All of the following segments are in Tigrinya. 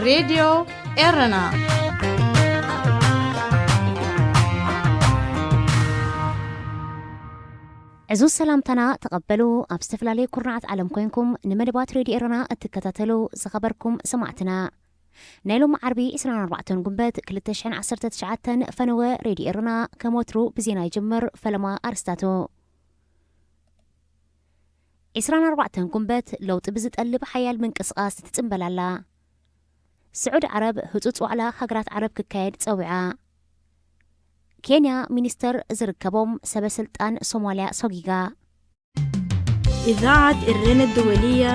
ሬድዮ ኤረና። ዕዙዝ ሰላምታና ተቐበሉ። ኣብ ዝተፈላለየ ኩርናዓት ዓለም ኮይንኩም ንመደባት ሬድዮ ኤረና እትከታተሉ ዝኸበርኩም ሰማዕትና፣ ናይ ሎሚ ዓርቢ ዕስራን ኣርባዕተን ጉንበት ክልተ ሽሕን ዓሰርተ ትሽዓተን ፈነወ ሬድዮ ኤረና ከም ወትሩ ብዜና ይጅምር። ፈለማ ኣርስታቱ። ዕስራን ኣርባዕተን ጉንበት ለውጢ ብዝጠልብ ሓያል ምንቅስቓስ ትጽንበል ኣላ። ስዑድ ዓረብ ህጹጽ ዋዕላ ሃገራት ዓረብ ክካየድ ጸዊዓ። ኬንያ ሚኒስተር ዝርከቦም ሰበ ስልጣን ሶማልያ ሶጊጋ። إذاعة إرينا الدولية،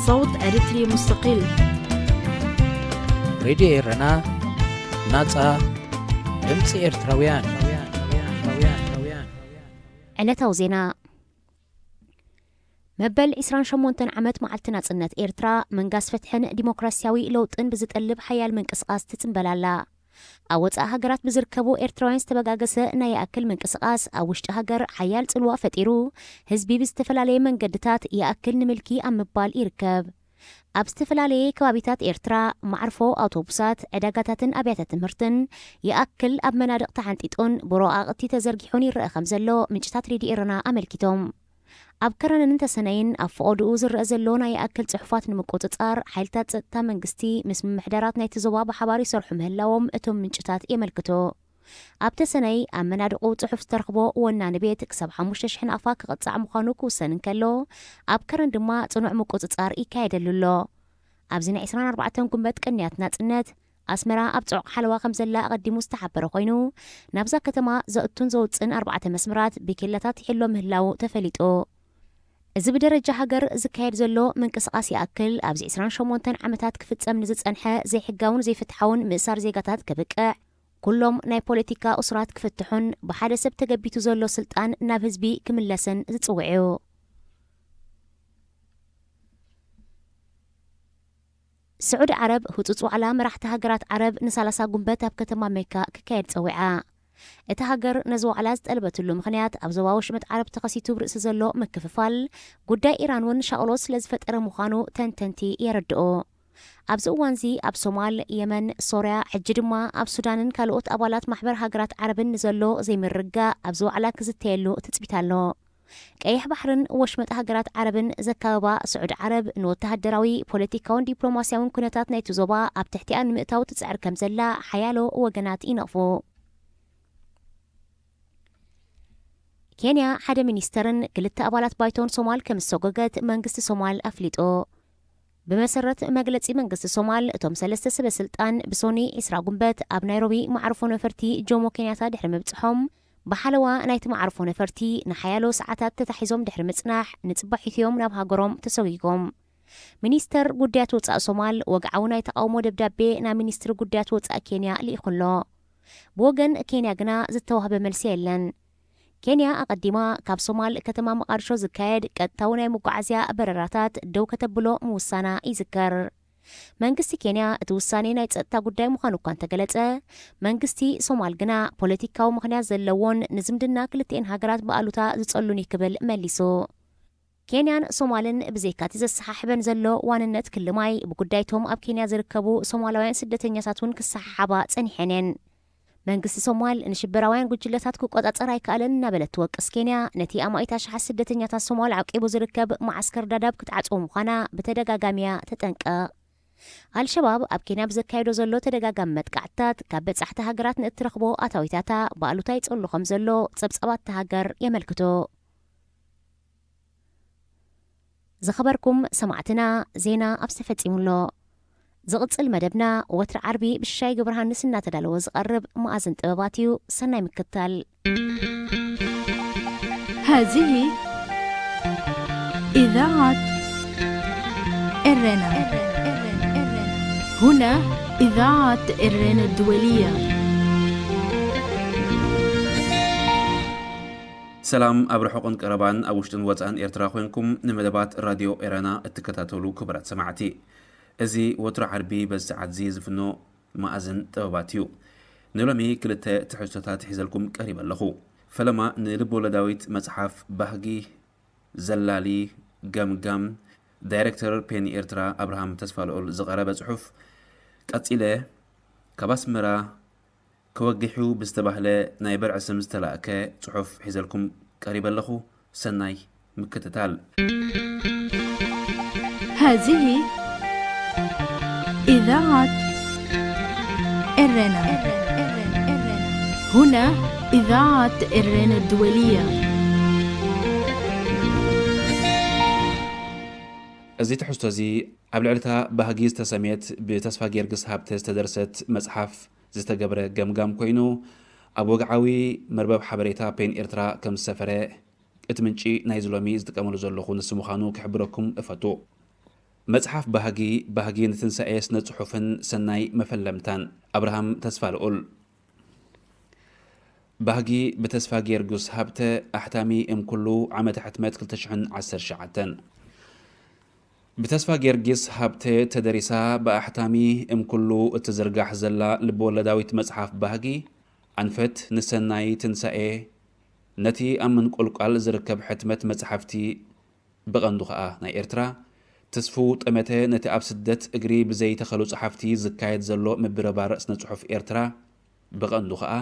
صوت أريتري مستقل. ሬድዮ ኤረና፣ ናጻ ድምጺ ኤርትራውያን። ዕለታዊ ዜና። መበል ዕስራን ሸሞንተን ዓመት መዓልቲ ናጽነት ኤርትራ፣ ምንጋስ ፍትሕን ዲሞክራስያዊ ለውጥን ብዝጠልብ ሓያል ምንቅስቓስ ትጽንበል ኣላ። ኣብ ወጻኢ ሃገራት ብዝርከቡ ኤርትራውያን ዝተበጋገሰ ናይ ይኣክል ምንቅስቓስ ኣብ ውሽጢ ሃገር ሓያል ጽልዋ ፈጢሩ፣ ህዝቢ ብዝተፈላለየ መንገድታት ይኣክል ንምልኪ ኣብ ምባል ይርከብ። ኣብ ዝተፈላለየ ከባቢታት ኤርትራ፣ መዓርፎ ኣውቶቡሳት፣ ዕዳጋታትን ኣብያተ ትምህርትን ይኣክል ኣብ መናድቕ ተሓንጢጡን ብወቓቕቲ ተዘርጊሑን ይረአ ከም ዘሎ ምንጭታት ሬድዮ ኤረና ኣመልኪቶም። ኣብ ከረንን ተሰነይን ኣብ ፈቐድኡ ዝረአ ዘሎ ናይ ይኣክል ጽሑፋት ንምቁጽጻር፣ ሓይልታት ጸጥታ መንግስቲ ምስ ምምሕዳራት ናይቲ ዞባ ብሓባር ይሰርሑ ምህላዎም እቶም ምንጭታት የመልክቱ። ኣብ ተሰነይ ኣብ መናድቑ ጽሑፍ ዝተረኽቦ ወናኒ ቤት ክሳብ ሓሙሽተ ሽሕ ናቕፋ ክቕጻዕ ምዃኑ ክውሰን እንከሎ፣ ኣብ ከረን ድማ ጽኑዕ ምቁጽጻር ይካየደሉ ኣሎ። ኣብዚ ናይ ዕስራን ኣርባዕተን ጉንበት ቅንያት ናጽነት፣ ኣስመራ ኣብ ጽዑቕ ሓለዋ ከም ዘላ ኣቐዲሙ ዝተሓበረ ኮይኑ፣ ናብዛ ከተማ ዘእቱን ዘውጽእን ኣርባዕተ መስመራት ብኬላታት ይሕሎ ምህላዉ ተፈሊጡ። እዚ ብደረጃ ሃገር ዝካየድ ዘሎ ምንቅስቓስ ይኣክል፣ ኣብዚ ዕስራን ሸሞንተን ዓመታት ክፍጸም ንዝጸንሐ ዘይሕጋውን ዘይፍትሓውን ምእሳር ዜጋታት ከብቅዕ፣ ኩሎም ናይ ፖለቲካ እሱራት ክፍትሑን ብሓደ ሰብ ተገቢቱ ዘሎ ስልጣን ናብ ህዝቢ ክምለስን ዝጽውዕ እዩ። ስዑዲ ዓረብ ህጹጽ ዋዕላ መራሕቲ ሃገራት ዓረብ ንሳላሳ ጉንበት ኣብ ከተማ ሜካ ክካየድ ጸዊዓ። እታ ሃገር ነዚ ዋዕላ ዝጠልበትሉ ምኽንያት ኣብ ዞባ ወሽመጥ ዓረብ ተኸሲቱ ብርእሲ ዘሎ ምክፍፋል፣ ጉዳይ ኢራን እውን ሻቕሎት ስለ ዝፈጠረ ምዃኑ ተንተንቲ የረድኡ። ኣብዚ እዋንዚ ኣብ ሶማል፣ የመን፣ ሶርያ፣ ሕጂ ድማ ኣብ ሱዳንን ካልኦት ኣባላት ማሕበር ሃገራት ዓረብን ንዘሎ ዘይምርግጋእ ኣብዚ ዋዕላ ክዝተየሉ ትጽቢት ኣሎ። ቀይሕ ባሕርን ወሽመጥ ሃገራት ዓረብን ዘካበባ ስዑዲ ዓረብ ንወተሃደራዊ፣ ፖለቲካውን ዲፕሎማስያውን ኩነታት ናይቲ ዞባ ኣብ ትሕቲኣ ንምእታው ትጽዕር ከም ዘላ ሓያሎ ወገናት ይነቕፉ። ኬንያ ሓደ ሚኒስተርን ክልተ ኣባላት ባይቶን ሶማል ከም ዝሰጎገት መንግስቲ ሶማል ኣፍሊጡ። ብመሰረት መግለጺ መንግስቲ ሶማል፣ እቶም ሰለስተ ሰበ ስልጣን ብሶኒ ዕስራ ጉንበት ኣብ ናይሮቢ መዓርፎ ነፈርቲ ጆሞ ኬንያታ ድሕሪ ምብጽሖም፣ ብሓለዋ ናይቲ መዓርፎ ነፈርቲ ንሓያሎ ሰዓታት ተታሒዞም ድሕሪ ምጽናሕ፣ ንጽባሒቱ እዮም ናብ ሃገሮም ተሰጒጎም። ሚኒስተር ጉዳያት ወጻኢ ሶማል ወግዓዊ ናይ ተቓውሞ ደብዳቤ ናብ ሚኒስትሪ ጉዳያት ወጻኢ ኬንያ ልኢኹ ኣሎ። ብወገን ኬንያ ግና ዝተዋህበ መልሲ የለን። ኬንያ ኣቐዲማ ካብ ሶማል ከተማ መቓድሾ ዝካየድ ቀጥታዊ ናይ መጓዓዝያ በረራታት ደው ከተብሎ ምውሳና ይዝከር። መንግስቲ ኬንያ እቲ ውሳኔ ናይ ጸጥታ ጉዳይ ምዃኑ እኳ እንተገለጸ፣ መንግስቲ ሶማል ግና ፖለቲካዊ ምኽንያት ዘለዎን ንዝምድና ክልቲኤን ሃገራት ብኣሉታ ዝጸሉን እዩ ክብል መሊሱ። ኬንያን ሶማልን ብዘይካ'ቲ ዘሰሓሕበን ዘሎ ዋንነት ክሊ ማይ፣ ብጉዳይቶም ኣብ ኬንያ ዝርከቡ ሶማላውያን ስደተኛታት እውን ክሰሓሓባ ጸኒሐን እየን። መንግስቲ ሶማል ንሽበራውያን ጉጅለታት ክቆጻጸር ኣይከኣለን እናበለት ትወቅስ ኬንያ፣ ነቲ ኣማኢት ኣሽሓት ስደተኛታት ሶማል ዓቂቡ ዝርከብ መዓስከር ዳዳብ ክትዓጽዎ ምዃና ብተደጋጋሚ እያ ተጠንቅቕ። ኣልሸባብ ኣብ ኬንያ ብዘካየዶ ዘሎ ተደጋጋሚ መጥቃዕትታት፣ ካብ በጻሕቲ ሃገራት ንእትረኽቦ ኣታዊታታ ብኣሉታ ይጸሉ ከም ዘሎ ጸብጻባት እታ ሃገር የመልክቱ። ዝኸበርኩም ሰማዕትና፣ ዜና ኣብዚ ተፈጺሙ ኣሎ። ዝቕጽል መደብና ወትሪ ዓርቢ ብሽሻይ ገብረሃንስ እናተዳለወ ዝቐርብ መኣዝን ጥበባት እዩ። ሰናይ ምክትታል። هذه إذاعة إرنا. هنا إذاعة إرنا الدولية. ሰላም ኣብ ርሑቕን ቀረባን ኣብ ውሽጥን ወጻእን ኤርትራ ኮይንኩም ንመደባት ራድዮ ኤረና እትከታተሉ ክቡራት ሰማዕቲ፣ እዚ ወትሮ ዓርቢ በዚ ሰዓት እዚ ዝፍኖ መኣዝን ጥበባት እዩ። ንሎሚ ክልተ ትሕዝቶታት ሒዘልኩም ቀሪበ ኣለኹ። ፈለማ ንልብ ወለዳዊት መጽሓፍ ባህጊ ዘላሊ ገምጋም ዳይረክተር ፔን ኤርትራ ኣብርሃም ተስፋልዑል ዝቐረበ ጽሑፍ፣ ቀጺለ ካብ ኣስመራ ከወግሑ ብዝተባህለ ናይ በርዒ ስም ዝተላእከ ጽሑፍ ሒዘልኩም ቀሪበ ኣለኹ። ሰናይ ምክትታል። هذه إذاعة إرنا. هنا إذاعة إرنا الدولية. እዚ ትሕዝቶ እዚ ኣብ ልዕሊ እታ ባህጊ ዝተሰምየት ብተስፋ ጊዮርጊስ ሃብተ ዝተደርሰት መጽሓፍ ዝተገብረ ገምጋም ኮይኑ፣ ኣብ ወግዓዊ መርበብ ሓበሬታ ፔን ኤርትራ ከም ዝሰፈረ እቲ ምንጪ ናይዚ ሎሚ ዝጥቀመሉ ዘለኹ ንሱ ምዃኑ ክሕብረኩም እፈቱ። መጽሓፍ ባህጊ፣ ባህጊ ንትንሳኤ ስነ ጽሑፍን ሰናይ መፈለምታን። ኣብርሃም ተስፋልኡል። ባህጊ ብተስፋ ጊዮርጊስ ሃብተ፣ ኣሕታሚ እምኩሉ፣ ዓመተ ሕትመት ክልተ ሽሕን ዓሰርተ ትሽዓተን። ብተስፋ ጊዮርጊስ ሃብተ ተደሪሳ ብኣሕታሚ እምኩሉ እትዝርጋሕ ዘላ ልብወለዳዊት መጽሓፍ ባህጊ፣ ኣንፈት ንሰናይ ትንሳኤ፣ ነቲ ኣብ ምንቁልቋል ዝርከብ ሕትመት መጻሕፍቲ፣ ብቐንዱ ኸኣ ናይ ኤርትራ፣ ትስፉው ጠመተ ነቲ ኣብ ስደት እግሪ ብዘይተኸሉ ጸሓፍቲ ዝካየድ ዘሎ ምብርባር ስነ-ጽሑፍ ኤርትራ፣ ብቐንዱ ኸኣ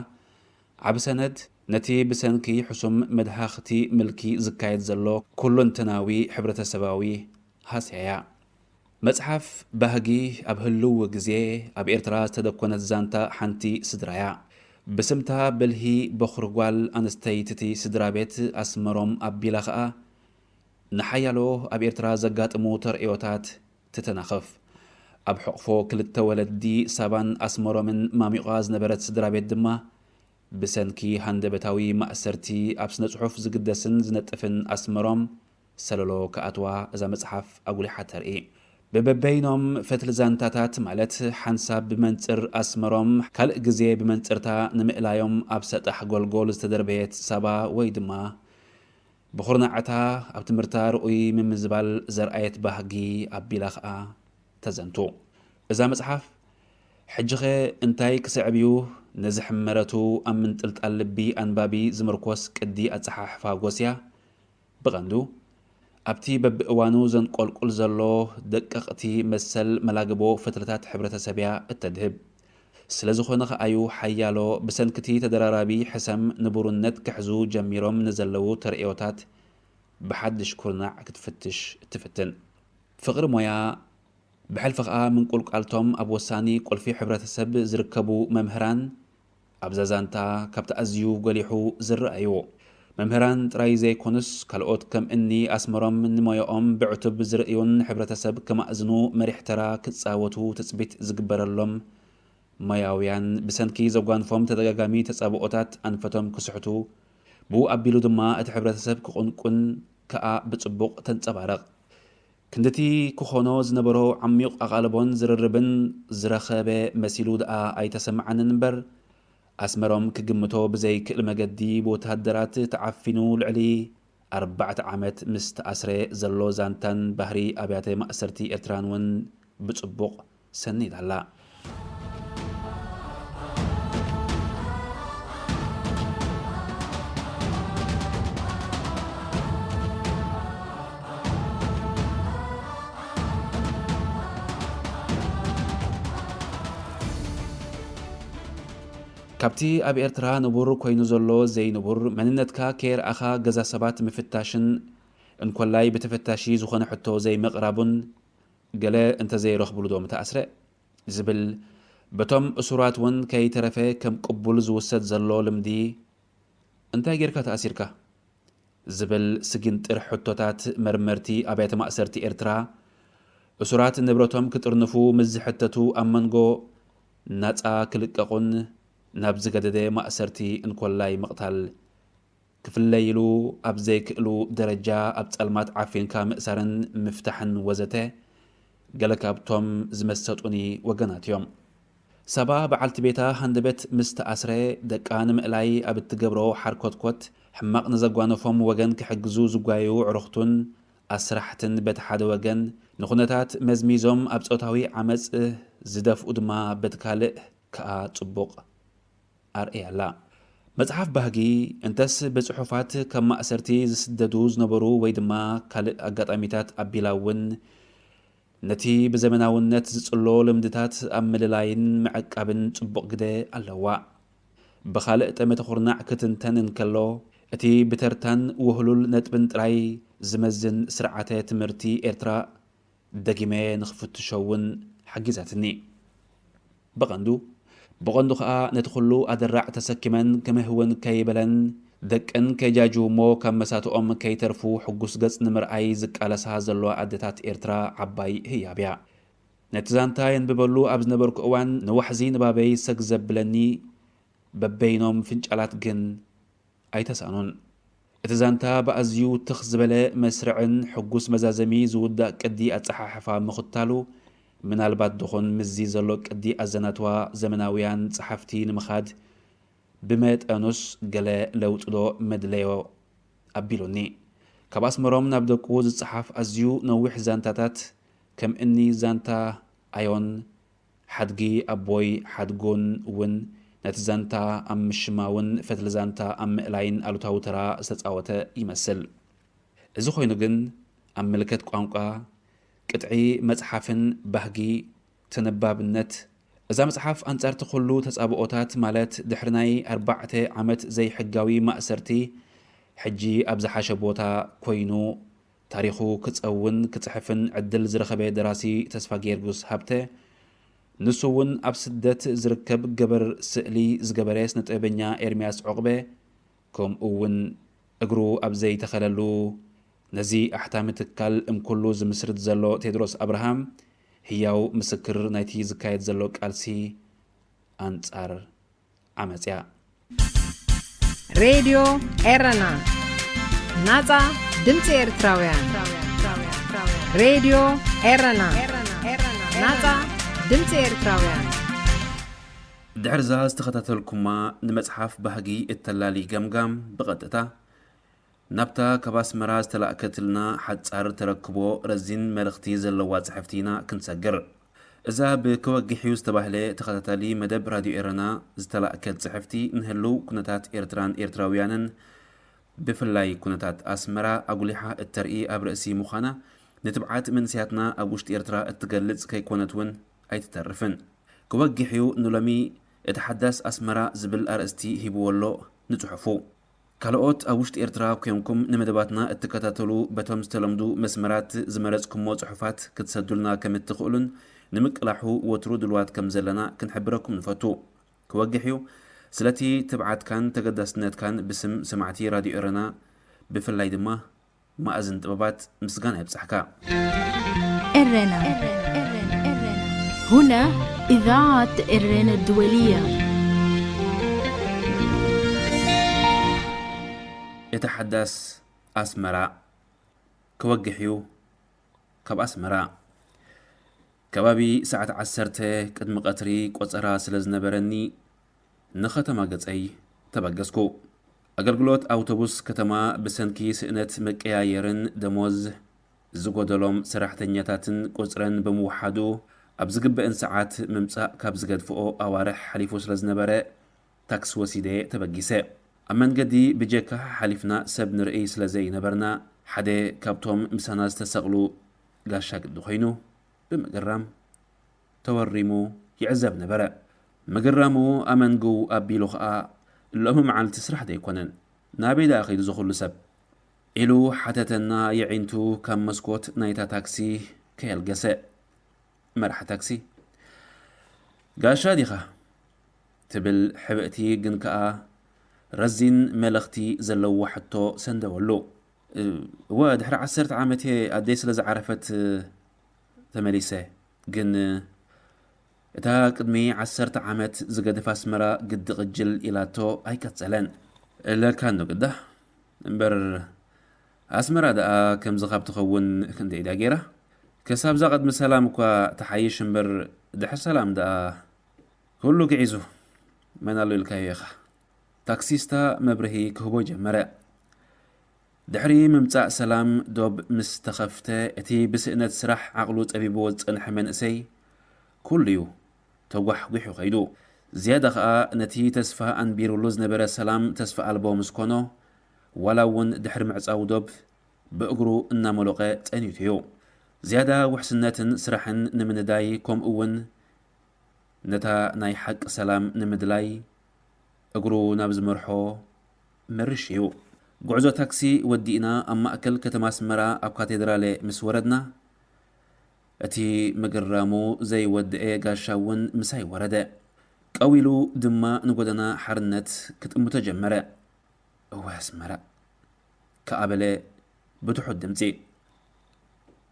ዓቢ ሰነድ ነቲ ብሰንኪ ሕሱም መድሃኽቲ ምልኪ ዝካየድ ዘሎ ኩሉንትናዊ ሕብረተሰባዊ ሃስያ እያ። መጽሓፍ ባህጊ ኣብ ህልው ግዜ ኣብ ኤርትራ ዝተደኮነት ዛንታ ሓንቲ ስድራ እያ። ብስምታ ብልሂ በኹሪ ጓል ኣንስተይት'ቲ ስድራ ቤት ኣስመሮም ኣቢላ ኸኣ ንሓያሎ ኣብ ኤርትራ ዘጋጥሙ ተርእዮታት ትተናኽፍ። ኣብ ሕቕፎ ክልተ ወለዲ ሳባን ኣስመሮምን ማሚቓ ዝነበረት ስድራ ቤት ድማ ብሰንኪ ሃንደበታዊ ማእሰርቲ ኣብ ስነ-ጽሑፍ ዝግደስን ዝነጥፍን ኣስመሮም ሰለሎ ክኣትዋ እዛ መጽሓፍ ኣጉሊሓ ተርኢ። ብበበይኖም ፈትሊ ዛንታታት ማለት ሓንሳብ ብመንጽር ኣስመሮም ካልእ ግዜ ብመንጽርታ ንምእላዮም ኣብ ሰጣሕ ጎልጎል ዝተደርበየት ሳባ ወይ ድማ ብኹርናዕታ ኣብ ትምህርታ ርኡይ ምምዝባል ዘርኣየት ባህጊ ኣቢላ ኸኣ ተዘንቱ። እዛ መጽሓፍ ሕጂኸ እንታይ ክስዕብ እዩ ነዚ ሕመረቱ ኣብ ምንጥልጣል ልቢ ኣንባቢ ዝምርኮስ ቅዲ ኣጸሓሕፋ ጎስያ ብቐንዱ ኣብቲ በብእዋኑ ዘንቆልቁል ዘሎ ደቀቕቲ መሰል መላግቦ ፈትልታት ሕብረተሰብያ እተድህብ። ስለዝኾነ ኸኣዩ ሓያሎ ብሰንክቲ ተደራራቢ ሕሰም ንቡርነት ክሕዙ ጀሚሮም ንዘለዉ ተርእዮታት ብሓድሽ ኩርናዕ ክትፍትሽ እትፍትን። ፍቕሪ ሞያ ብሕልፊ ኸኣ ምንቁልቋልቶም ኣብ ወሳኒ ቁልፊ ሕብረተሰብ ዝርከቡ መምህራን ኣብዛ ዛንታ ካብቲ ኣዝዩ ጎሊሑ ዝረኣዩ መምህራን ጥራይ ዘይኮኑስ ካልኦት ከም እኒ ኣስመሮም ንሞያኦም ብዕቱብ ዝርእዩን ሕብረተሰብ ክማእዝኑ መሪሕ ተራ ክጻወቱ ትጽቢት ዝግበረሎም ሞያውያን ብሰንኪ ዘጓንፎም ተደጋጋሚ ተጻብኦታት ኣንፈቶም ክስሕቱ ብኡ ኣቢሉ ድማ እቲ ሕብረተሰብ ክቕንቁን ከኣ ብጽቡቕ ተንጸባረቕ። ክንድቲ ክኾኖ ዝነበሮ ዓሚቕ ኣቓልቦን ዝርርብን ዝረኸበ መሲሉ ደኣ ኣይተሰምዓንን እምበር፣ ኣስመሮም ክግምቶ ብዘይክእል መገዲ ብወተሃደራት ተዓፊኑ ልዕሊ ኣርባዕተ ዓመት ምስ ተኣስረ ዘሎ ዛንታን ባህሪ ኣብያተ ማእሰርቲ ኤርትራን እውን ብጽቡቕ ሰኒዳላ። ካብቲ ኣብ ኤርትራ ንቡር ኮይኑ ዘሎ ዘይንቡር መንነትካ ከየርኣኻ ገዛ ሰባት ምፍታሽን እንኮላይ ብተፈታሺ ዝኾነ ሕቶ ዘይምቕራቡን ገለ እንተዘይረኽብሉ ዶ ምተኣስረ ዝብል በቶም እሱራት እውን ከይተረፈ ከም ቅቡል ዝውሰድ ዘሎ ልምዲ እንታይ ጌርካ ተኣሲርካ? ዝብል ስግንጥር ሕቶታት መርመርቲ ኣብያተ ማእሰርቲ ኤርትራ እሱራት ንብረቶም ክጥርንፉ ምስ ዝሕተቱ ኣብ መንጎ ናጻ ክልቀቑን ናብ ዝገደደ ማእሰርቲ እንኮላይ ምቕታል ክፍለይሉ ኣብ ዘይክእሉ ደረጃ ኣብ ጸልማት ዓፊንካ ምእሳርን ምፍታሕን ወዘተ ገለ ካብቶም ዝመሰጡኒ ወገናት እዮም። ሳባ በዓልቲ ቤታ ሃንደበት ምስ ተኣስረ ደቃ ንምእላይ ኣብ እትገብሮ ሓርኮትኮት ሕማቕ ንዘጓነፎም ወገን ክሕግዙ ዝጓየዩ ኣዕሩኽቱን ኣስራሕትን በቲ ሓደ ወገን ንኹነታት መዝሚዞም ኣብ ጾታዊ ዓመጽ ዝደፍኡ ድማ በቲ ካልእ ከኣ ጽቡቕ ኣርእያ ኣላ። መጽሓፍ ባህጊ እንተስ ብጽሑፋት ካብ ማእሰርቲ ዝስደዱ ዝነበሩ ወይ ድማ ካልእ ኣጋጣሚታት ኣቢላ እውን ነቲ ብዘመናውነት ዝጽሎ ልምድታት ኣብ ምልላይን ምዕቃብን ጽቡቕ ግደ ኣለዋ። ብኻልእ ጠመተ ኩርናዕ ክትንተን እንከሎ፣ እቲ ብተርታን ውህሉል ነጥብን ጥራይ ዝመዝን ስርዓተ ትምህርቲ ኤርትራ ደጊመ ንኽፍትሾ እውን ሓጊዛትኒ። ብቐንዱ፣ ብቐንዱ ኸኣ ነቲ ኹሉ ኣደራዕ ተሰኪመን ክምህውን ከይበለን ደቀን ከይጃጅውሞ ካብ መሳትኦም ከይተርፉ ሕጉስ ገጽ ንምርኣይ ዝቃለሳ ዘለዋ ኣደታት ኤርትራ ዓባይ ህያብ እያ። ነቲ ዛንታ የንብበሉ ኣብ ዝነበርኩ እዋን ንዋሕዚ ንባበይ ሰግ ዘብለኒ በበይኖም ፍንጫላት ግን ኣይተሳኑን። እቲ ዛንታ ብኣዝዩ ትኽ ዝበለ መስርዕን ሕጉስ መዛዘሚ ዝውዳእ ቅዲ ኣጸሓሕፋ ምኽታሉ፣ ምናልባት ድኹን ምስዚ ዘሎ ቅዲ ኣዘናትዋ ዘመናውያን ጸሓፍቲ ንምኻድ ብመጠኑስ ገለ ለውጢ ዶ መድለዮ ኣቢሉኒ። ካብ ኣስመሮም ናብ ደቁ ዝጸሓፍ ኣዝዩ ነዊሕ ዛንታታት፣ ከም እኒ ዛንታ ኣዮን ሓድጊ ኣቦይ ሓድጉን እውን ነቲ ዛንታ ኣብ ምሽማውን ፈትሊ ዛንታ ኣብ ምእላይን ኣሉታዊ ተራ ዝተጻወተ ይመስል። እዚ ኮይኑ ግን ኣብ ምልከት ቋንቋ፣ ቅጥዒ መጽሓፍን ባህጊ ተነባብነት፣ እዛ መጽሓፍ ኣንጻርቲ ኩሉ ተጻብኦታት ማለት ድሕሪ ናይ ኣርባዕተ ዓመት ዘይሕጋዊ ማእሰርቲ ሕጂ ኣብ ዝሓሸ ቦታ ኮይኑ ታሪኹ ክጸውን ክጽሕፍን ዕድል ዝረኸበ ደራሲ ተስፋ ጊዮርጊስ ሃብተ፣ ንሱ እውን ኣብ ስደት ዝርከብ ገበር ስእሊ ዝገበረ ስነ ጥበበኛ ኤርምያስ ዑቕበ፣ ከምኡ እውን እግሩ ኣብ ዘይተኸለሉ ነዚ ኣሕታሚ ትካል እምኩሉ ዝምስርት ዘሎ ቴድሮስ ኣብርሃም ህያው ምስክር ናይቲ ዝካየድ ዘሎ ቃልሲ ኣንጻር ዓመጽ እያ። ሬድዮ ኤረና፣ ናጻ ድምጺ ኤርትራውያን። ሬድዮ ኤረና፣ ናጻ ድምጺ ኤርትራውያን። ድሕርዛ ዝተኸታተልኩማ ንመጽሓፍ ባህጊ እተላሊ ገምጋም ብቐጥታ ናብታ ካብ ኣስመራ ዝተላእከትልና ሓጻር ተረክቦ ረዚን መልእኽቲ ዘለዋ ጽሕፍቲ ኢና ክንሰግር። እዛ ብከወግሕዩ ዝተባህለ ተኸታታሊ መደብ ራድዮ ኤረና ዝተላእከት ጽሕፍቲ ንህልው ኩነታት ኤርትራን ኤርትራውያንን ብፍላይ ኩነታት ኣስመራ ኣጉሊሓ እተርኢ ኣብ ርእሲ ምዃና ንትብዓት መንእሰያትና ኣብ ውሽጢ ኤርትራ እትገልጽ ከይኮነት እውን ኣይትተርፍን። ክወግሕ እዩ ንሎሚ እቲ ሓዳስ ኣስመራ ዝብል ኣርእስቲ ሂብዎ ኣሎ ንጽሑፉ። ካልኦት ኣብ ውሽጢ ኤርትራ ኮንኩም ንመደባትና እትከታተሉ በቶም ዝተለምዱ መስመራት ዝመረጽኩሞ ጽሑፋት ክትሰዱልና ከም እትኽእሉን ንምቅላሑ ወትሩ ድልዋት ከም ዘለና ክንሕብረኩም ንፈቱ። ክወግሕ እዩ። ስለቲ ትብዓትካን ተገዳስነትካን ብስም ሰማዕቲ ራድዮ ኤረና ብፍላይ ድማ መኣዝን ጥበባት ምስጋና የብጻሕካ። ኤረና هنا إذاعة إرنا الدولية. እቲ ሓዳስ ኣስመራ ክወግሕ እዩ። ካብ ኣስመራ ከባቢ ሰዓት ዓሰርተ ቅድሚ ቀትሪ ቆጸራ ስለ ዝነበረኒ ንኸተማ ገጸይ ተበገስኩ። ኣገልግሎት ኣውቶቡስ ከተማ ብሰንኪ ስእነት መቀያየርን ደሞዝ ዝጎደሎም ሰራሕተኛታትን ቁጽረን ብምውሓዱ ኣብ ዝግበእን ሰዓት ምምጻእ ካብ ዝገድፍኦ ኣዋርሕ ሓሊፉ ስለ ዝነበረ ታክሲ ወሲደ ተበጊሰ። ኣብ መንገዲ ብጀካ ሓሊፍና ሰብ ንርኢ ስለ ዘይነበርና ሓደ ካብቶም ምሳና ዝተሰቕሉ ጋሻ ግዲ ኮይኑ ብምግራም ተወሪሙ ይዕዘብ ነበረ። ምግራሙ ኣመንግው ኣቢሉ ኸኣ ሎሚ መዓልቲ ስራሕ ደይኮነን ናበይ ደኣ ኸይዱ ዝኹሉ ሰብ ኢሉ ሓተተና የዒንቱ ካብ መስኮት ናይታ ታክሲ ከየልገሰ። መራሕ ታክሲ ጋሻ ዲኻ ትብል ሕብእቲ ግን ከኣ ረዚን መልእኽቲ ዘለዎ ሕቶ ሰንደወሉ። እወ ድሕሪ ዓሰርተ ዓመት እየ ኣደይ ስለ ዝዓረፈት ተመሊሰ። ግን እታ ቅድሚ ዓሰርተ ዓመት ዝገደፋ ኣስመራ ግዲ ቅጅል ኢላቶ ኣይቀጸለን። ለካ እንዶ ግዳ እምበር ኣስመራ ደኣ ከምዚ ካብ ትኸውን ክንደይ ድያ ገይራ? ከሳብዛ ቅድሚ ሰላም እኳ ትሓይሽ እምበር ድሕሪ ሰላም ደኣ ኩሉ ግዒዙ መን ኣሎ ኢልካዮ ኢኻ። ታክሲስታ መብርሂ ክህቦ ጀመረ። ድሕሪ ምምጻእ ሰላም ዶብ ምስ ተኸፍተ እቲ ብስእነት ስራሕ ዓቕሉ ጸቢብዎ ዝጸንሐ መንእሰይ ኩሉ እዩ ተጓሕጒሑ ከይዱ። ዝያዳ ኸኣ ነቲ ተስፋ ኣንቢሩሉ ዝነበረ ሰላም ተስፋ ኣልቦ ምስ ኮኖ ዋላ እውን ድሕሪ ምዕጻው ዶብ ብእግሩ እናመሎቐ ጸኒቱ እዩ። ዝያዳ ውሕስነትን ስራሕን ንምንዳይ፣ ከምኡ እውን ነታ ናይ ሓቂ ሰላም ንምድላይ እግሩ ናብ ዝመርሖ መርሽ እዩ። ጉዕዞ ታክሲ ወዲእና ኣብ ማእከል ከተማ ኣስመራ ኣብ ካቴድራለ ምስ ወረድና፣ እቲ ምግራሙ ዘይወድኤ ጋሻ እውን ምሳይ ወረደ። ቀዊሉ ድማ ንጎደና ሓርነት ክጥምቶ ጀመረ። "እወ ኣስመራ!" ከኣ በለ ብትሑት ድምጺ።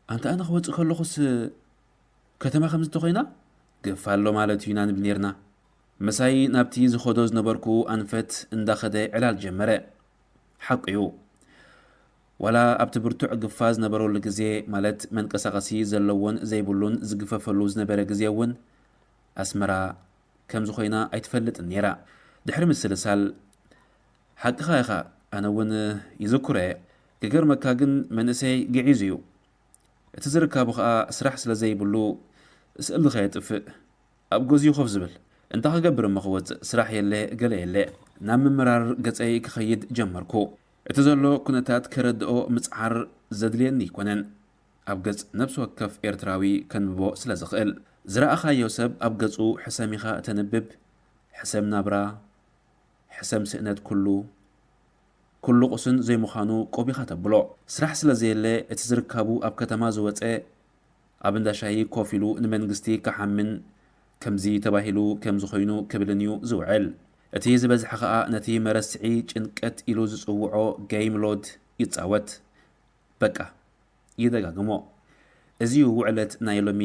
"ኣንታ ኣነ ክወጽእ ከለኹስ ከተማ ከምዚ ተኾይና? ግፋ ኣሎ ማለት እዩ ኢና ንብል ኔርና።" ምሳይ ናብቲ ዝኸዶ ዝነበርኩ ኣንፈት እንዳኸደ ዕላል ጀመረ። ሓቁ እዩ። ዋላ ኣብቲ ብርቱዕ ግፋ ዝነበረሉ ግዜ፣ ማለት መንቀሳቐሲ ዘለዎን ዘይብሉን ዝግፈፈሉ ዝነበረ ግዜ እውን፣ ኣስመራ ከምዚ ኮይና ኣይትፈልጥን ነይራ። ድሕሪ ምስልሳል፣ "ሓቅኻ ኢኻ፣ ኣነ እውን ይዝክሮ እየ። ክገርመካ ግን መንእሰይ ግዒዙ እዩ። እቲ ዝርካቡ ኸኣ ስራሕ ስለ ዘይብሉ ስእሊ ከየጥፍእ ኣብ ገዝኡ ኮፍ ዝብል። እንታይ ክገብር እሞ ክወጽእ? ስራሕ የለ፣ ገለ የለ።" ናብ ምምራር ገጸይ ክኸይድ ጀመርኩ። እቲ ዘሎ ኩነታት ከረድኦ ምጽዓር ዘድልየኒ ኣይኮነን። ኣብ ገጽ ነፍሲ ወከፍ ኤርትራዊ ከንብቦ ስለ ዝኽእል። ዝረኣኻዮ ሰብ ኣብ ገጹ ሕሰም ኢኻ እተንብብ። ሕሰም ናብራ፣ ሕሰም ስእነት ኩሉ፣ ኩሉ ቁስን ዘይምዃኑ ቆቢኻ ተብሎ። ስራሕ ስለ ዘየለ እቲ ዝርካቡ ኣብ ከተማ ዝወጸ ኣብ እንዳ ሻሂ ኮፍ ኢሉ ንመንግስቲ ክሓምን ከምዚ ተባሂሉ ከምዚ ኮይኑ ክብልን እዩ ዝውዕል። እቲ ዝበዝሐ ኸኣ ነቲ መረስዒ ጭንቀት ኢሉ ዝጽውዖ ጌም ሎድ ይጻወት። በቃ፣ ይደጋግሞ። እዚ እዩ ውዕለት ናይ ሎሚ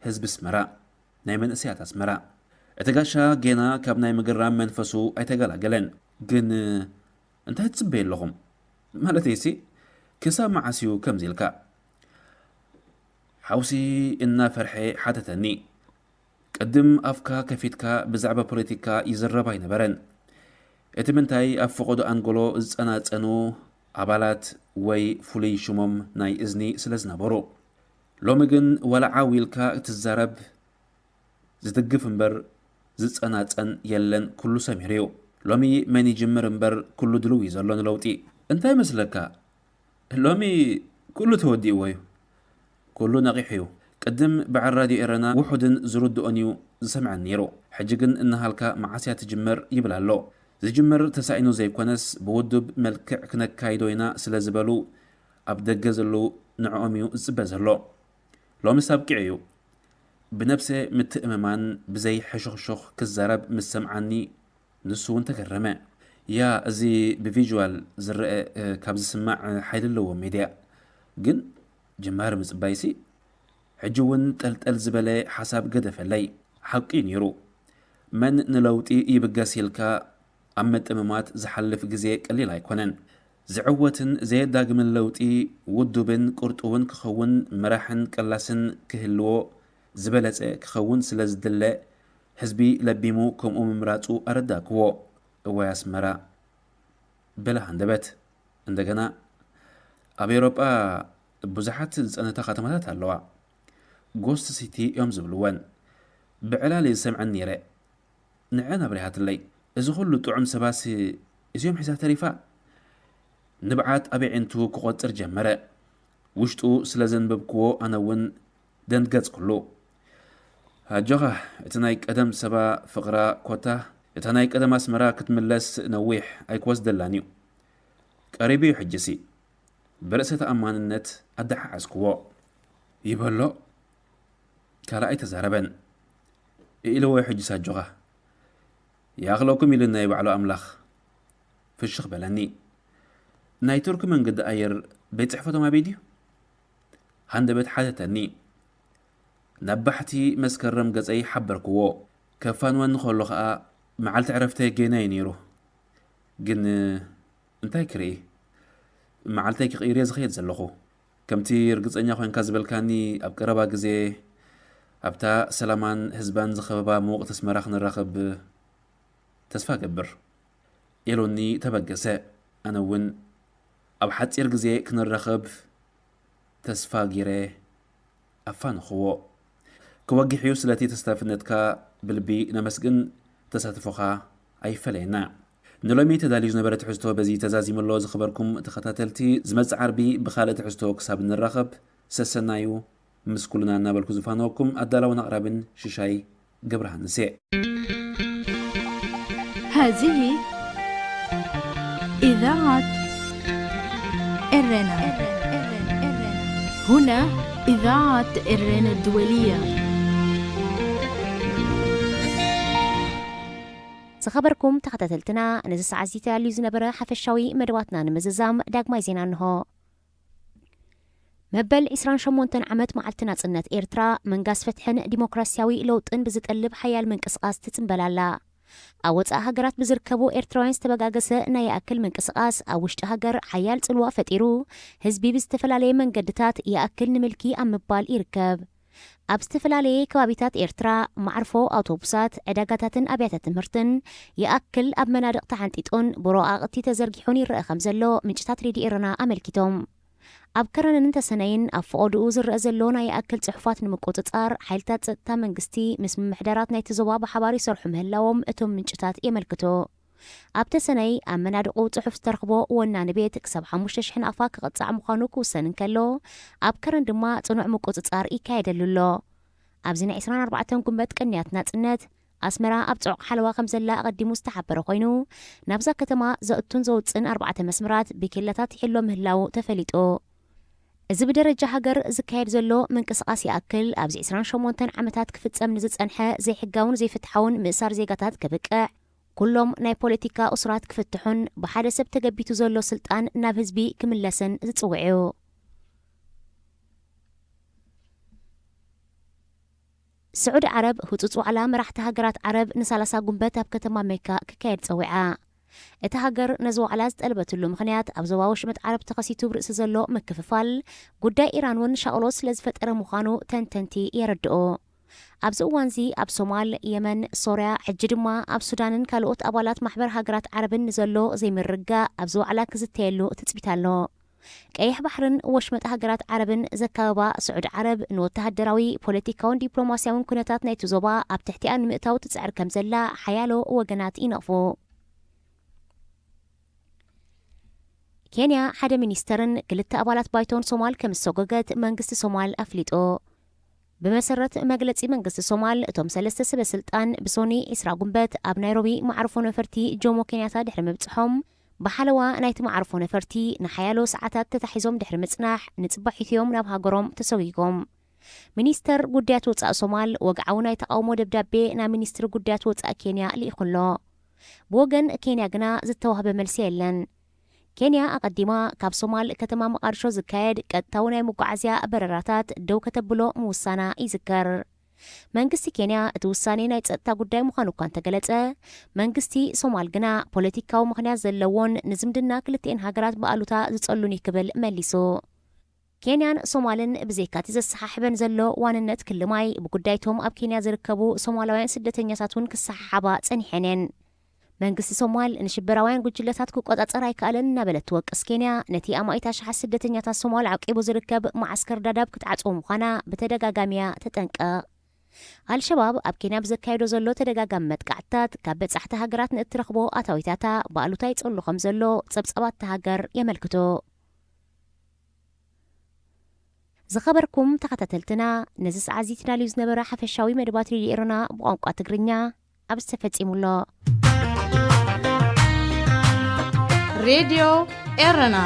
ህዝቢ ኣስመራ፣ ናይ መንእሰያት ኣስመራ። እቲ ጋሻ ጌና ካብ ናይ ምግራም መንፈሱ ኣይተገላገለን። ግን እንታይ ትጽበዩ ኣለኹም? ማለተይሲ፣ ክሳብ መዓስ እዩ ከምዚ ኢልካ? ሓውሲ እናፈርሐ ሓተተኒ። ቅድም ኣፍካ ከፊትካ ብዛዕባ ፖለቲካ ይዝረብ ኣይነበረን። እቲ ምንታይ ኣብ ፈቐዶ ኣንጎሎ ዝጸናጸኑ ኣባላት ወይ ፍሉይ ሽሞም ናይ እዝኒ ስለ ዝነበሩ። ሎሚ ግን ዋላ ዓው ኢልካ ክትዛረብ ዝድግፍ እምበር ዝጸናጸን የለን፣ ኩሉ ሰሚሩ እዩ። ሎሚ መን ይጅምር እምበር ኩሉ ድልው እዩ ዘሎ ንለውጢ። እንታይ ይመስለካ? ሎሚ ኩሉ ተወዲእዎ እዩ። ኩሉ ነቒሑ እዩ። ቅድም በዓል ራድዮ ኤረና ውሑድን ዝርድኦን እዩ ዝሰምዐን ነይሩ። ሕጂ ግን እናሃልካ መዓስ እያ ትጅመር ይብል ኣሎ። ዝጅመር ተሳኢኑ ዘይኮነስ ብውዱብ መልክዕ ክነካይዶ ኢና ስለ ዝበሉ ኣብ ደገ ዘለዉ ንዕኦም እዩ ዝጽበ ዘሎ። ሎምስ ኣብቂዑ እዩ። ብነብሰ ምትእምማን ብዘይ ሕሹኽሹኽ ክዛረብ ምስ ሰምዓኒ ንሱ እውን ተገረመ። ያ፣ እዚ ብቪዥዋል ዝረአ፣ እ፣ ካብ ዝስማዕ፣ እ፣ ሓይሊ ኣለዎ ሜድያ። ግን ጅማሪ ምጽባይሲ፣ ሕጂ እውን ጠልጠል ዝበለ ሓሳብ ገደፈለይ። ሓቂ እዩ ነይሩ። መን ንለውጢ ይብገስ ኢልካ ኣብ ምጥምማት ዝሓልፍ ግዜ ቀሊል ኣይኮነን። ዝዕወትን ዘየዳግምን ለውጢ ውዱብን ቁርጡውን ክኸውን፣ መራሕን ቀላስን ክህልዎ፣ ዝበለጸ ክኸውን ስለ ዝድለ፣ ህዝቢ ለቢሙ ከምኡ ምምራጹ ኣረዳእክዎ። እዋይ ኣስመራ፣ በለ ሃንደበት። እንደገና፣ ኣብ ኤውሮጳ ብዙሓት ዝጸንታ ከተማታት ኣለዋ። ጎስት ሲቲ እዮም ዝብልወን። ብዕላል እየ ዝሰምዐን ነይረ። ንዐን ኣብሪሃትለይ። እዚ ኩሉ ጥዑም ሰባሲ እዚኦም ሒዛ ተሪፋ? ንብዓት ኣብ ኣዒንቱ ክቖጽር ጀመረ። ውሽጡ ስለ ዘንበብክዎ ኣነ እውን ደንገጽኩሉ። ኣጆኻ፣ እቲ ናይ ቀደም ሰባ ፍቕራ ኮታ፣ እታ ናይ ቀደም ኣስመራ ክትምለስ ነዊሕ ኣይክወስደላን እዩ። ቀሪቡ እዩ ሕጂሲ። ብርእሰ ተኣማንነት ኣደሓሓዝክዎ። ይበሎ። ካልእ ኣይተዛረበን። ኢልዎ እዩ ሕጂስ ኣጆኻ። ይኣኽለኩም ኢሉኒ ናይ ባዕሉ ኣምላኽ። ፍሽኽ በለኒ። ናይ ቱርኪ መንገዲ ኣየር ቤት ጽሕፈቶም ኣበይ ድዩ? ሃንደበት ሓተተኒ። ናብ ባሕቲ መስከረም ገጸይ ሓበርክዎ። ከፋንወኒ ከሎ ኸኣ መዓልቲ ዕረፍተይ ጌና እዩ ነይሩ። ግን እንታይ ክርኢ? መዓልተይ ክቕይር እየ ዝኸይድ ዘለኹ። ከምቲ ርግጸኛ ኮይንካ ዝበልካኒ፣ ኣብ ቀረባ ግዜ ኣብታ ሰላማን ህዝባን ዝኸበባ ምውቕቲ ኣስመራ ክንራኸብ ተስፋ እገብር። ኢሉኒ ተበገሰ። ኣነ እውን ኣብ ሓጺር ግዜ ክንራኸብ ተስፋ ጌረ ኣፋነኽዎ። ክወግሕ እዩ ስለቲ ተስታፍነትካ ብልቢ ነመስግን፣ ተሳትፎኻ ኣይፈለየና። ንሎሚ ተዳልዩ ዝነበረ ትሕዝቶ በዚ ተዛዚሙ ኣሎ። ዝኸበርኩም ተኸታተልቲ፣ ዝመጽእ ዓርቢ ብኻልእ ትሕዝቶ ክሳብ ንራኸብ፣ ሰሰናዩ፣ ምስ ኩልና እናበልኩ ዝፋነወኩም ኣዳላውን ኣቕራብን ሽሻይ ገብረሃንስ እየ። هذه إذاعة إرنا. هنا إذاعة إرنا الدولية. ዝኸበርኩም ተኸታተልትና፣ ነዚ ሰዓት እዚ ተዳልዩ ዝነበረ ሓፈሻዊ መደባትና ንምዝዛም ዳግማይ ዜና እንሆ። መበል ዕስራን ሸሞንተን ዓመት መዓልቲ ናጽነት ኤርትራ፣ ምንጋስ ፍትሕን ዲሞክራሲያዊ ለውጥን ብዝጠልብ ሓያል ምንቅስቓስ ትጽንበል ኣላ። ኣብ ወጻኢ ሃገራት ብዝርከቡ ኤርትራውያን ዝተበጋገሰ ናይ ይኣክል ምንቅስቓስ፣ ኣብ ውሽጢ ሃገር ሓያል ጽልዋ ፈጢሩ፣ ህዝቢ ብዝተፈላለየ መንገድታት ይኣክል ንምልኪ ኣብ ምባል ይርከብ። ኣብ ዝተፈላለየ ከባቢታት ኤርትራ፣ መዓርፎ ኣውቶቡሳት፣ ዕዳጋታትን ኣብያተ ትምህርትን ይኣክል ኣብ መናድቕ ተሓንጢጡን ብረቋቕቲ ተዘርጊሑን ይረአ ከም ዘሎ ምንጭታት ሬድዮ ኤረና ኣመልኪቶም። ኣብ ከረንን ተሰነይን ኣብ ፈቐድኡ ዝረአ ዘሎ ናይ ይኣክል ጽሑፋት ንምቁጽጻር፣ ሓይልታት ጸጥታ መንግስቲ ምስ ምምሕዳራት ናይቲ ዞባ ብሓባር ይሰርሑ ምህላዎም እቶም ምንጭታት የመልክቱ። ኣብ ተሰነይ ኣብ መናድቑ ጽሑፍ ዝተረኽቦ ወናኒ ቤት ክሳብ ሓሙሽተ ሽሕ ናቕፋ ክቕጻዕ ምዃኑ ክውሰን እንከሎ፣ ኣብ ከረን ድማ ጽኑዕ ምቁጽጻር ይካየደሉ ኣሎ። ኣብዚ ናይ ዕስራን ኣርባዕተን ጉንበት ቅንያት ናጽነት፣ ኣስመራ ኣብ ጽዑቕ ሓለዋ ከም ዘላ ኣቐዲሙ ዝተሓበረ ኮይኑ፣ ናብዛ ከተማ ዘእቱን ዘውጽእን ኣርባዕተ መስመራት ብኬላታት ይሕሎ ምህላዉ ተፈሊጡ። እዚ ብደረጃ ሃገር ዝካየድ ዘሎ ምንቅስቓስ ይኣክል፣ ኣብዚ ዕስራን ሸሞንተን ዓመታት ክፍጸም ንዝጸንሐ ዘይሕጋውን ዘይፍትሓውን ምእሳር ዜጋታት ከብቅዕ፣ ኩሎም ናይ ፖለቲካ እሱራት ክፍትሑን ብሓደ ሰብ ተገቢቱ ዘሎ ስልጣን ናብ ህዝቢ ክምለስን ዝጽውዕ እዩ። ስዑድ ዓረብ ህጹጽ ዋዕላ መራሕቲ ሃገራት ዓረብ ንሳላሳ ጉንበት ኣብ ከተማ መካ ክካየድ ጸዊዓ። እታ ሃገር ነዚ ዋዕላ ዝጠለበትሉ ምኽንያት ኣብ ዞባ ወሽመጥ ዓረብ ተኸሲቱ ብርእሲ ዘሎ ምክፍፋል፣ ጉዳይ ኢራን እውን ሻቕሎት ስለ ዝፈጠረ ምዃኑ ተንተንቲ የረድኡ። ኣብዚ እዋንዚ ኣብ ሶማል፣ የመን፣ ሶርያ፣ ሕጂ ድማ ኣብ ሱዳንን ካልኦት ኣባላት ማሕበር ሃገራት ዓረብን ንዘሎ ዘይምርግጋእ ኣብዚ ዋዕላ ክዝተየሉ ትጽቢት ኣሎ። ቀይሕ ባሕርን ወሽመጥ ሃገራት ዓረብን ዘካበባ ስዑድ ዓረብ ንወተሃደራዊ፣ ፖለቲካውን ዲፕሎማስያውን ኩነታት ናይቲ ዞባ ኣብ ትሕቲኣ ንምእታው ትጽዕር ከም ዘላ ሓያሎ ወገናት ይነቕፉ። ኬንያ ሓደ ሚኒስተርን ክልተ ኣባላት ባይቶን ሶማል ከም ዝሰጎገት መንግስቲ ሶማል ኣፍሊጡ። ብመሰረት መግለጺ መንግስቲ ሶማል፣ እቶም ሰለስተ ሰበ ስልጣን ብሶኒ ዕስራ ጉንበት ኣብ ናይሮቢ መዓርፎ ነፈርቲ ጆሞ ኬንያታ ድሕሪ ምብጽሖም፣ ብሓለዋ ናይቲ መዓርፎ ነፈርቲ ንሓያሎ ሰዓታት ተታሒዞም ድሕሪ ምጽናሕ፣ ንጽባሒቱ እዮም ናብ ሃገሮም ተሰጒጎም። ሚኒስተር ጉዳያት ወጻኢ ሶማል ወግዓዊ ናይ ተቓውሞ ደብዳቤ ናብ ሚኒስትሪ ጉዳያት ወጻኢ ኬንያ ልኢኹ ኣሎ። ብወገን ኬንያ ግና ዝተዋህበ መልሲ የለን። ኬንያ ኣቐዲማ ካብ ሶማል ከተማ መቓድሾ ዝካየድ ቀጥታዊ ናይ መጓዓዝያ በረራታት ደው ከተብሎ ምውሳና ይዝከር። መንግስቲ ኬንያ እቲ ውሳኔ ናይ ጸጥታ ጉዳይ ምዃኑ እኳ እንተገለጸ፣ መንግስቲ ሶማል ግና ፖለቲካዊ ምኽንያት ዘለዎን ንዝምድና ክልቲኤን ሃገራት ብኣሉታ ዝጸሉን እዩ ክብል መሊሱ። ኬንያን ሶማልን ብዘይካቲ ዘሰሓሕበን ዘሎ ዋንነት ክሊ ማይ፣ ብጉዳይቶም ኣብ ኬንያ ዝርከቡ ሶማላውያን ስደተኛታት እውን ክሰሓሓባ ጸኒሐን እየን። መንግስቲ ሶማል ንሽበራውያን ጉጅለታት ክቆጻጸር ኣይከኣለን እናበለት ትወቅስ ኬንያ፣ ነቲ ኣማኢት ኣሽሓት ስደተኛታት ሶማል ዓቂቡ ዝርከብ መዓስከር ዳዳብ ክትዓጽዎ ምዃና ብተደጋጋሚ እያ ተጠንቅቕ። ኣልሸባብ ኣብ ኬንያ ብዘካየዶ ዘሎ ተደጋጋሚ መጥቃዕትታት ካብ በጻሕቲ ሃገራት ንእትረኽቦ ኣታዊታታ ብኣሉታ ይጸሉ ከም ዘሎ ጸብጻባት እታ ሃገር የመልክቱ። ዝኸበርኩም ተኸታተልትና፣ ነዚ ሰዓት እዚ ተዳልዩ ዝነበረ ሓፈሻዊ መደባት ሬድዮ ኤረና ብቋንቋ ትግርኛ ኣብዚ ተፈጺሙ ኣሎ። ሬድዮ ኤረና